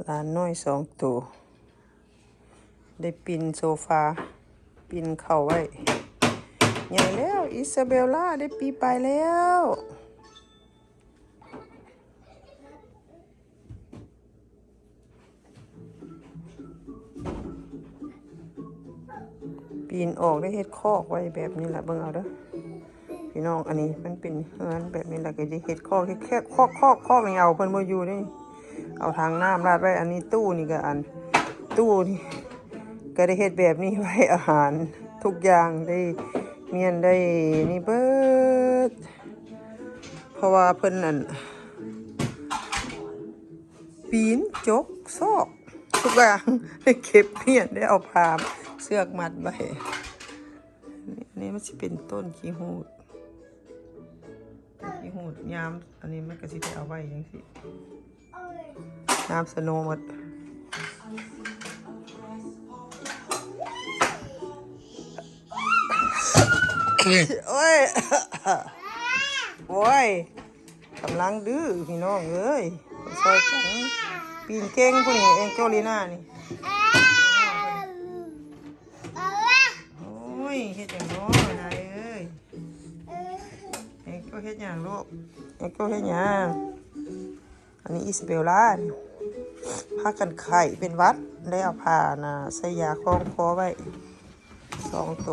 ຫຼານນ້ອຍສອງໂຕ ໄດ້ປີນໂຊຟາ ປີນເຂົ້າໄວ້. ໃຫຍ່ແລ້ວ ອິຊາເບລລາໄດ້ປີປາຍແລ້ວ. ປີນອອກໄດ້ເຮັດຄອກໄວ້ແບບນີ້ລະ ເບິ່ງເອົາເດີພີ່ນ້ອງ. ອັນນີ້ມັນເປັນເຮືອນແບບນີ້ລະ ກໍໄດ້ເຮັດຄອກແຄບໆ ຄອກໆ ຄອກນີ້ເອົາເພິ່ນບໍ່ຢູ່ເດ້. ເອົາຖັງນ້ຳລາດໄວ້. ອັນນີ້ຕູ້ນີ້ກໍອັນ ຕູ້ນີ້ກໍໄດ້ເຮັດແບບນີ້ໄວ້ ອາຫານທຸກຢ່າງໄດ້ ມ້ຽນໄດ້ນີ້ເບິດ ເພາະວ່າເພິ່ນອັນ ປີນຈົກຊອກທຸກຢ່າງ ໄດ້ເກັບມ້ຽນ ໄດ້ເອົາຜ້າເຊືອກມັດໄວ້. ນີ້ ນີ້ມັນຊິເປັນຕົ້ນຂີ້ຫູດ ຂີ້ຫູດຍາມ ອັນນີ້ມັນກໍຊິໄດ້ເອົາໄວ້ຈັ່ງຊີ້ ຍາມສະໂນໝົດ. ໂອ້ຍ ໂອ້ຍ ກຳລັງດື້ພີ່ນ້ອງເອີຍ ຊ່ອຍກັນ. ປີນເກັ່ງຜູ້ນີ້ ແອງເກິລລີນານີ້. ໂອ້ຍ ເຮັດຫຍັງເນາະນາຍເອີຍ? ແອງເກິລເຮັດຫຍັງລູກ? ແອງເກິລເຮັດຫຍັງ? ອັນນີ້ອິຊາເບລລາ ພາກັນໄຂ້ເປັນຫວັດ ໄດ້ເອົາຜ້ານະ ໃສ່ຢາຄອງຄໍໄວ້ສອງໂຕ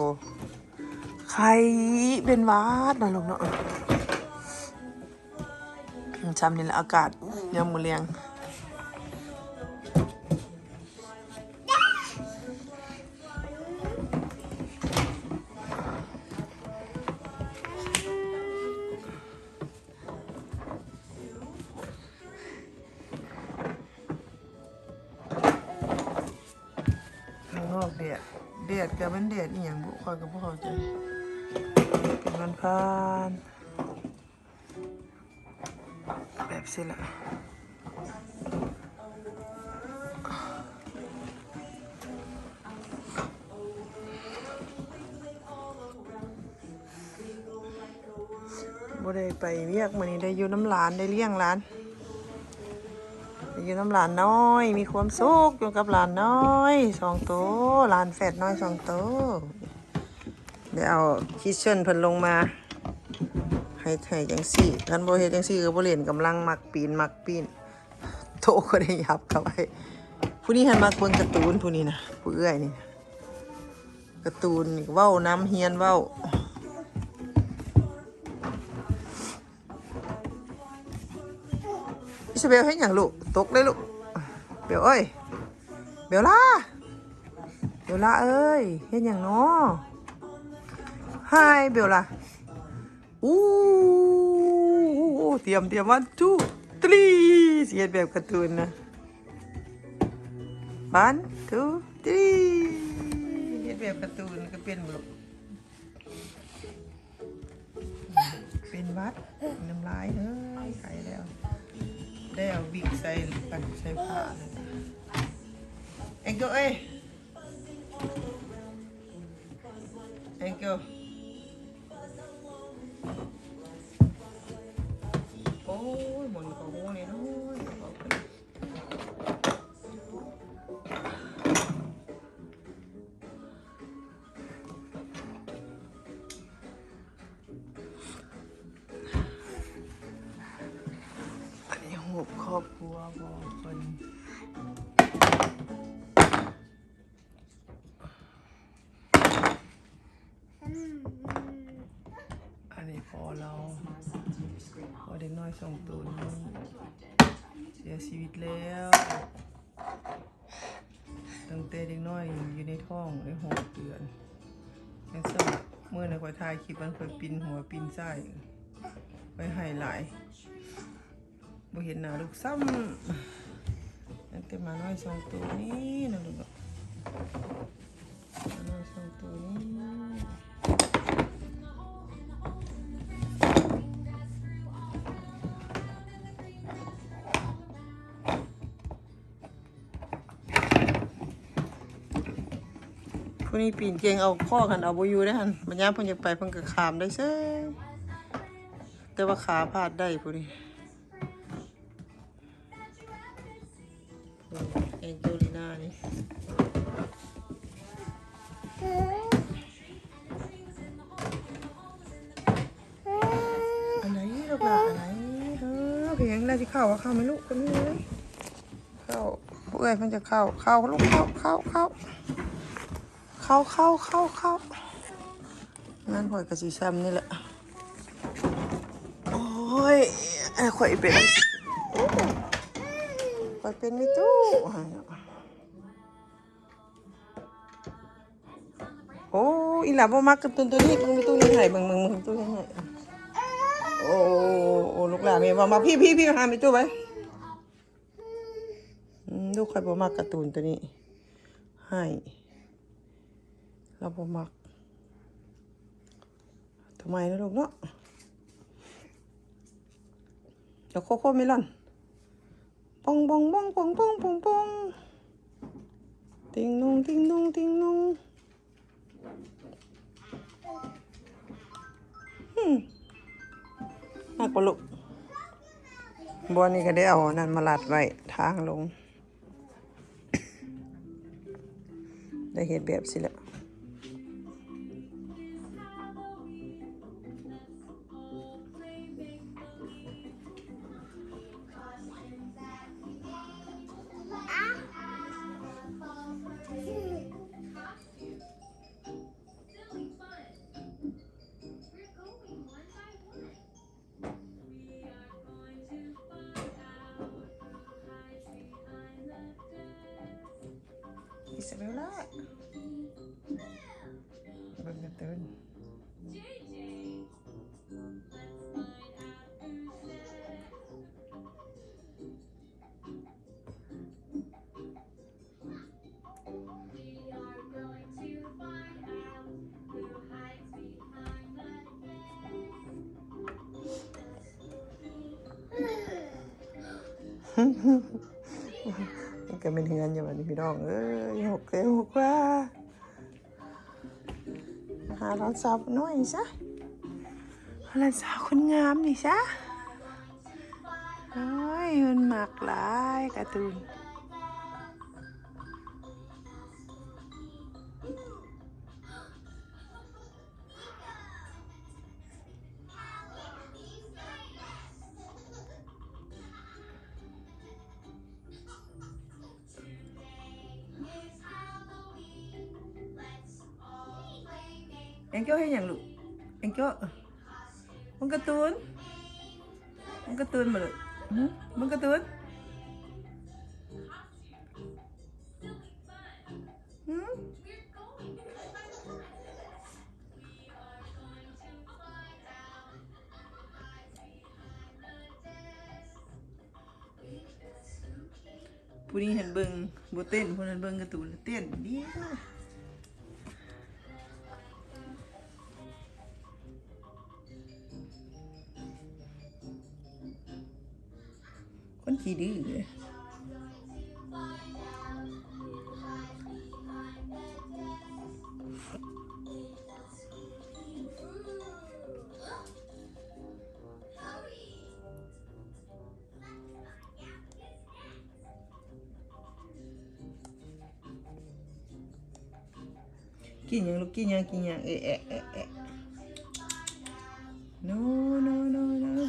ໄຂ້ເປັນຫວັດນະລູກເນາະ. ຊ່ຳນີ້ແຫຼະອາກາດຍາມມື້ແລງ. ຂ້າງນອກແດດ ແດດກໍແມ່ນແດດອີ່ຫຍັງບຸ ຂ້ອຍກໍບໍ່ເຂົ້າໃຈ. ເປັນວັນພານ ແບບຊີ້ລະ ບໍ່ໄດ້ໄປວຽກມື້ນີ້ ໄດ້ຢູ່ນຳຫຼານ ໄດ້ລ້ຽງຫຼານ ໄດ້ຢູ່ນຳຫຼານນ້ອຍ ມີຄວາມສຸກຢູ່ກັບຫຼານນ້ອຍສອງໂຕ ຫຼານແຝດນ້ອຍສອງໂຕ. ໄດ້ເອົາຄິດເຊິນເພິ່ນລົງມາໃຫ້ ໃຫ້ຈັ່ງຊີ້ ຄັນບໍ່ເຮັດຈັ່ງຊີ້ກໍບໍ່ຫຼິ້ນ ກຳລັງມັກປີນ ມັກປີນ ໂຕກໍໄດ້ຫຍັບເຂົ້າໄປ. ຜູ້ນີ້ຫັ້ນມັກເບິ່ງກາຕູນ ຜູ້ນີ້ນະ ຜູ້ເອື້ອຍນີ້ນະ ກາຕູນນີ້ ເວົ້ານຳ ຮຽນເວົ້າ. ອິຊາເບລເຮັດຫຍັງລູກ? ຕົກເດ້ລູກ. ເບວເອີຍ ເບວລາ ເບວລາເອີຍ ເຮັດຫຍັງນໍ? ຮາຍ ເບວລາ. ອູ້ ຕຽມ ຕຽມ ວັນ ທູ ທຣີ ຊິເຮັດແບບກາຕູນນະ ວັນ ທູ ທຣີ ເຮັດແບບກາຕູນກໍເປັນບໍ່ລູກ? ເປັນຫວັດ ນ້ຳລາຍເຮີ້ຍ ໄຂ້ແລ້ວ ໄດ້ເອົາວິກໃສ່ ອັນ ໃສ່ຜ້ານັ້ນ. ແອງເກີເອີຍ ແອງເກີ ໂອ້ຍ ໝົນເຂົ້າຫູນ້ອຍໆ ເຂົ້າຫູ. ອັນນີ້ຮູບຄອບຄົວບໍ່ເພິ່ນ? ອັນນີ້ພໍ່ລາວ ພໍ່ເດັກນ້ອຍສອງໂຕນີ້ເສຍຊີວິດແລ້ວ. ຕັ້ງແຕ່ເດັກນ້ອຍຢູ່ໃນທ້ອງໄດ້ຫົກເດືອນ ຍັງຊ້ຳ. ມື້ນັ້ນຂ້ອຍຖ່າຍຄລິບ ອັນ ຂ້ອຍປິ່ນຫົວປິ່ນໄສ້ ຂ້ອຍໄຫ້ຫຼາຍ ບໍ່ເຫັນໜ້າລູກຊ້ຳ. ຕັ້ງແຕ່ໝານ້ອຍສອງໂຕນີ້ນະລູກເນາະ ໝານ້ອຍສອງໂຕນີ້. ຜູ້ນີ້ປີນເກັ່ງ ເອົາຄອກຫັ້ນເອົາບໍ່ຢູ່ເດ້ຫັ້ນ ບັດຍາມເພິ່ນຢາກໄປເພິ່ນກໍຂ້າມໄດ້ເສີຍ ແຕ່ວ່າຂາພາດໄດ້ຜູ້ນີ້. ຜູ້ ຊິເຂົ້າ ເຂົ້າໄໝລູກ ຄົນນີ້ເອີຍ? ເຂົ້າ ເອື້ອຍເພິ່ນຈະເຂົ້າ ເຂົ້າລູກ ເຂົ້າ ເຂົ້າ ເຂົ້າ ເຂົ້າ ເຂົ້າ ເຂົ້າ ເຂົ້າ. ງານຂ້ອຍກໍຊິຊ່ຳນີ້ແຫຼະ. ໂອ້ຍ ຂ້ອຍເປັນ ຂ້ອຍເປັນແມ່ຕູ້. ໂອ້ ອີ່ຫຼ້າບໍ່ມັກກາຕູນໂຕນີ້ ເບິ່ງແມ່ຕູ້ເຮັດໃຫ້ ເບິ່ງ ເບິ່ງ ເບິ່ງແມ່ຕູ້ເຮັດໃຫ້. ໂອ້ ໂອ້ ລູກຫຼ້າແມ່ບໍ່ມັກ ພີ້ ພີ້ ພີ້ ຫາແມ່ຕູ້ໄປ. ອືມ ລູກຂ້ອຍບໍ່ມັກກາຕູນໂຕນີ້ ໃຫ້ ລາວບໍ່ມັກ. ໂຕໃໝ່ນະລູກເນາະ ດອກໂຄໂຄ່ເມລອນ ປ່ອງ ປ່ອງ ປ່ອງ ປ່ອງ ປ່ອງ ປ່ອງ ຕິງນົງ ຕິງນົງ ຕິງນົງ. ຫຶ ມັກບໍ່ລູກ? ບ່ອນນີ້ກໍໄດ້ເອົາອັນນັ້ນມາລັດໄວ້ທາງລົງ. ໄດ້ເຮັດແບບຊີ້ແຫຼະ. ອິຊາເບລລາ ເບິ່ງກາຕູນ. ມັນກໍແມ່ນເຮືອນຢູ່ບັດນີ້ພີ່ນ້ອງເອີຍ ຫົກເອີຍຫົກວ່າ. ຫາຫຼານສາວຜູ້ນ້ອຍນີ້ຊະ ຫຼານສາວຄົນງາມນີ້ຊະ. ໂອ້ຍ ມັນມັກຫຼາຍກາຕູນ. ແອງເກີເຮັດຫຍັງລູກ? ແອງເກີ ເບິ່ງກາຕູນ ເບິ່ງກາຕູນບໍ່ລູກ? ຫຶ ເບິ່ງກາຕູນ. ຜູ້ນີ້ຫັ້ນເບິ່ງບໍ່ເຕັ້ນ ຜູ້ນັ້ນເບິ່ງກາຕູນແລ້ວເຕັ້ນ ດີເດ້. ຄົນຂີ້ດື້. ກິນຫຍັງລູກ ກິນຫຍັງ ກິນຫຍັງ ເອະ ເອະ ເອະ ເອະ ໂນ ໂນ ໂນ ໂນ.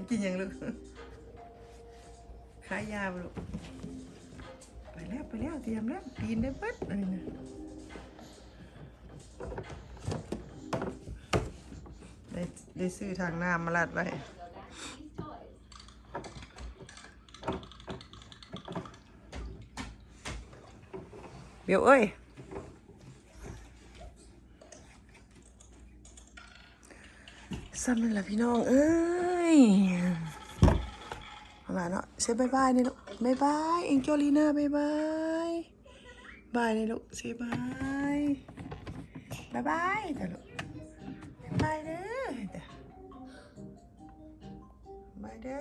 ກິນຫຍັງລູກ? ຂາຍຢາບໍ່ລູກ? ໄປແລ້ວ ໄປແລ້ວ ຕຽມແລ້ວ ປີນໄດ້ເບິດອັນນີ້ນະ. ໄດ້ ໄດ້ຊື້ຖັງນ້ຳມາລັດໄວ້ ເບວເອີຍ. ສ່ຳນັ້ນລະພີ່ນ້ອງເອີຍ ເອົາລະເນາະ ເຊບາຍບາຍນີ້ລູກ ບາຍບາຍ ເອັງໂຈລີນາ ບາຍບາຍ ບາຍນີ້ລູກ ເຊບາຍ ບາຍບາຍ ຈ້າລູກ ບາຍເດີ ບາຍເດີ.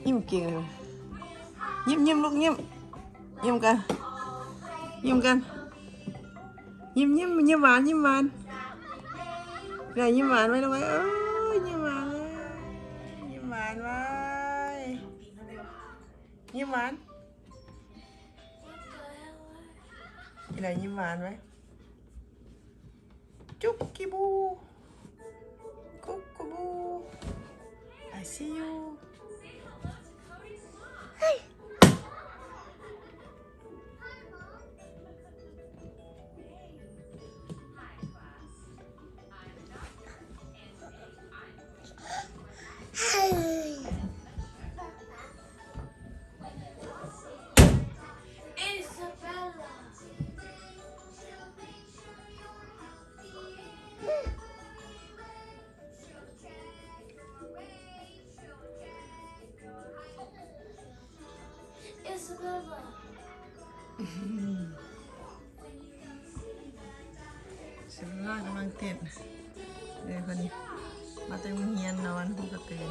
ຍິ້ມເກັ່ງເລີຍ ຍິ້ມ ຍິ້ມລູກ ຍິ້ມ ຍິ້ມກັນ ຍິ້ມກັນ. ຍິ້ມ ຍິ້ມ ຍິ້ມຫວານ ຍິ້ມຫວານ ເອີ ຍິ້ມຫວານໄວ້ ເອີ ຍິ້ມຫວານໄວ້ ຍິ້ມຫວານໄວ້ ຍິ້ມຫວານ ກິນແລ້ວຍິ້ມຫວານໄວ້. ຈຸກກິບູ ກຸກກຸບູ I see you. ເຊເບລລາກຳລັງເຕັ້ນ ເອີ ເພິ່ນມາແຕ່ໂຮງຮຽນນອນ ເພິ່ນກໍຕື່ນ.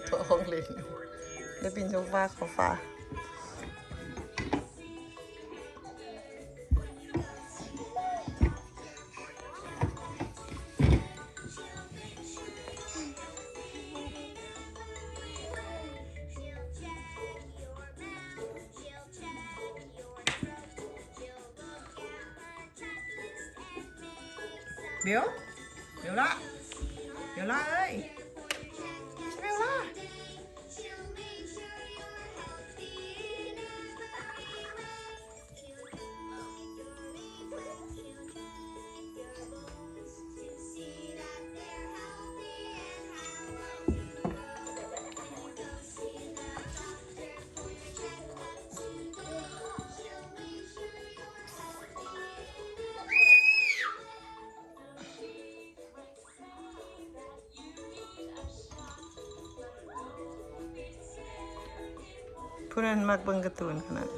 ໂຕະ ຂອງຫຼິ້ນ ໄດ້ປີນໂຊຟາເຂົ້າຟ້າ. ເບວ ເບວລາ ເບວລາເອີຍ ເບວລາ.ຜູ້ນັ້ນມັກເບິ່ງກາຕູນຂະໜາດ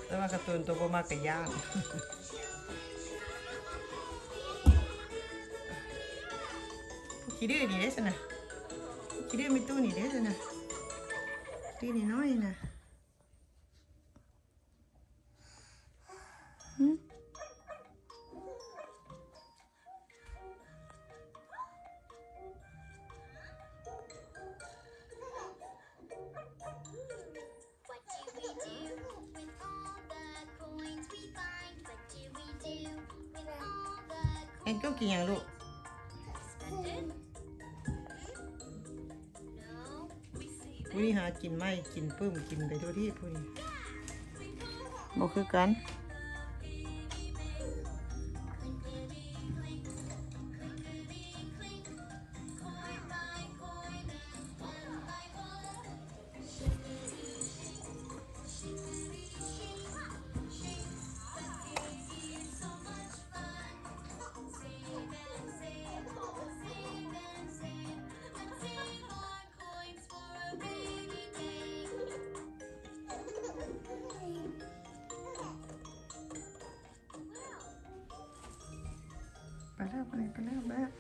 ແຕ່ວ່າກາຕູນໂຕບໍ່ມັກກະຢ້ານ. ຂີ້ດື້ນີ້ເດ້ຊັ້ນນະ ຂີ້ດື້ມີຕູ້ນີ້ເດ້ຊັ້ນນະ ຕື້ນ້ອຍໆນະ. What do we do with all the coins we find? What do we do with all the coins? ເອັງກໍກິນຫຍັງລູກ? Spend it? No. ອຸ້ຍ ຫາກິນໄມ້ ກິນປຶ້ມ ກິນໄປທົ່ວທີບພຸ້ນ ບໍ່ຄືກັນ. Coins for a rainy day. ໄປແລ້ວ ໄປແລ້ວ ໄປແລ້ວ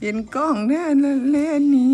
ເຫັນກ້ອງແນ່ນະ ແລ່ນໜີ.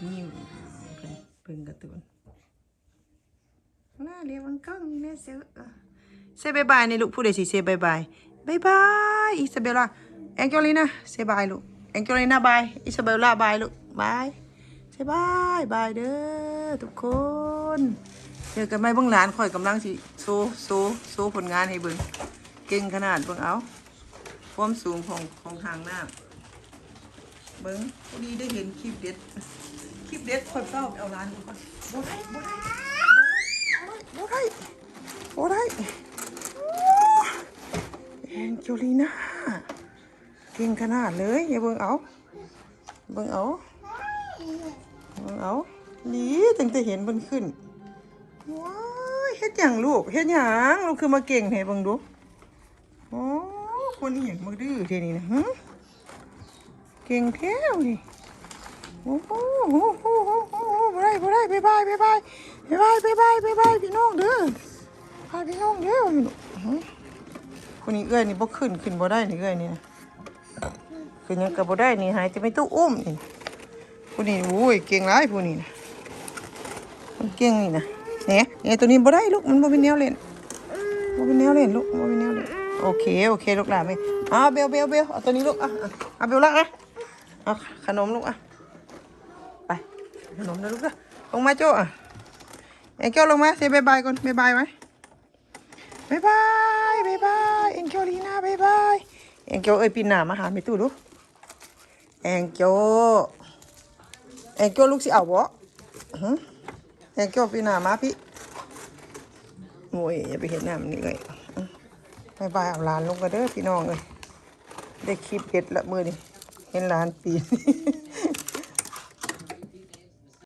ຍິ້ມ ເພິ່ນເບິ່ງກາຕູນ. ໜ້າເລວັງກ້ອງນີ້ແມ່ເຊ ເຊບາຍບາຍນີ້ລູກ. ຜູ້ໃດຊິເຊບາຍບາຍ? ບາຍບາຍ ອິຊາເບລລາ. ແອງເຈລີນາ ເຊບາຍລູກ. ແອງເຈລີນາ ບາຍ. ອິຊາເບລລາ ບາຍລູກ. ບາຍ. ເຊບາຍບາຍເດີທຸກຄົນ. ເຈີກັນໃໝ່. ເບິ່ງຫຼານຂ້ອຍກຳລັງຊິໂຊ ໂຊ ໂຊຜົນງານໃຫ້ເບິ່ງ. ເກັ່ງຂະໜາດ. ເບິ່ງເອົາ ຄວາມສູງຂອງ ຂອງທາງນ້ຳ. ເບິ່ງ ພໍດີໄດ້ເຫັນຄລິບເດັດ ຄລິບເດັດ. ຂ້ອຍຟ້າວໄປເອົາຫຼານກ່ອນ. ບໍ່ໄດ້ ບໍ່ໄດ້ ບໍ່ໄດ້ ບໍ່ໄດ້ ບໍ່ໄດ້. ໂອ້ ແອງເຈລີນາ ເກັ່ງຂະໜາດເລີຍ. ຢ່າເບິ່ງເອົາ ເບິ່ງເອົາ ເບິ່ງເອົາ. ດີ ຕັ້ງແຕ່ເຫັນເພິ່ນຂຶ້ນ. ວ້າຍ ເຮັດຫຍັງລູກ? ເຮັດຫຍັງລູກ? ຄືມາເກັ່ງແທ້? ເບິ່ງດູ. ໂອ້ ຄົນອີຫຍັງມາດື້ແທ້ນີ້ນະ? ຫຶ ເກັ່ງແທ້ນີ້. ໂອ້ໂຫ ໂອ້ໂຫ ໂອ້ໂຫ ບໍ່ໄດ້ ບໍ່ໄດ້. ບາຍບາຍ ບາຍບາຍ ບາຍບາຍ ບາຍບາຍ ບາຍບາຍ ພີ່ນ້ອງເດີ ບາຍພີ່ນ້ອງເດີ. ຫຶ ຄົນນີ້ເອື້ອຍນີ້ບໍ່ຂຶ້ນ ຂຶ້ນບໍ່ໄດ້ນີ້ ເອື້ອຍນີ້ນະ. ຄືຫຍັງກໍບໍ່ໄດ້ນີ້ ໃຫ້ແຕ່ແມ່ຕູ້ອຸ້ມນີ້. ຜູ້ນີ້ ໂອ້ຍ ເກັ່ງຫຼາຍຜູ້ນີ້ນະ ມັນເກັ່ງນີ້ນະ. ແໜ ແໜ ໂຕນີ້ບໍ່ໄດ້ລູກ ມັນບໍ່ແມ່ນແນວຫຼິ້ນ ບໍ່ແມ່ນແນວຫຼິ້ນລູກ ບໍ່ແມ່ນແນວຫຼິ້ນ. ໂອເຄ ໂອເຄລູກຫຼານ. ເອົາ ເບວ ເບວ ເບວ ເອົາໂຕນີ້ລູກ. ເອົາ ເອົາ ເອົາ ເບວລະ ເອົາ ເອົາຂະໜົມລູກ. ເອົາ ໄປ ຂະໜົມນະລູກເດີ. ລົງມາໂຈ້. ເອົາ ແອງເຈີລົງມາ ເຊບາຍບາຍກ່ອນ ບາຍບາຍໄວ້. ບາຍບາຍ ບາຍບາຍ ແອງເຈີລີນາ ບາຍບາຍ. ແອງເຈີເອີຍ ປິ່ນໜ້າມາຫາແມ່ຕູ້ດູ. ແອງເຈີ ແອງເຈີ ລູກຊິເອົາບໍ່? ຫຶ ແອງເຈີ ປີນໜ້າມາພີ້. ໂອ້ຍ ຢ່າໄປເຮັດໜ້າມັນນີ້ເອີຍ. ບາຍບາຍ ເອົາຫຼານລົງກ່ອນເດີພີ່ນ້ອງເອີຍ. ໄດ້ຄລິບເດັດລະມື້ນີ້ ເຫັນຫຼານປີນ.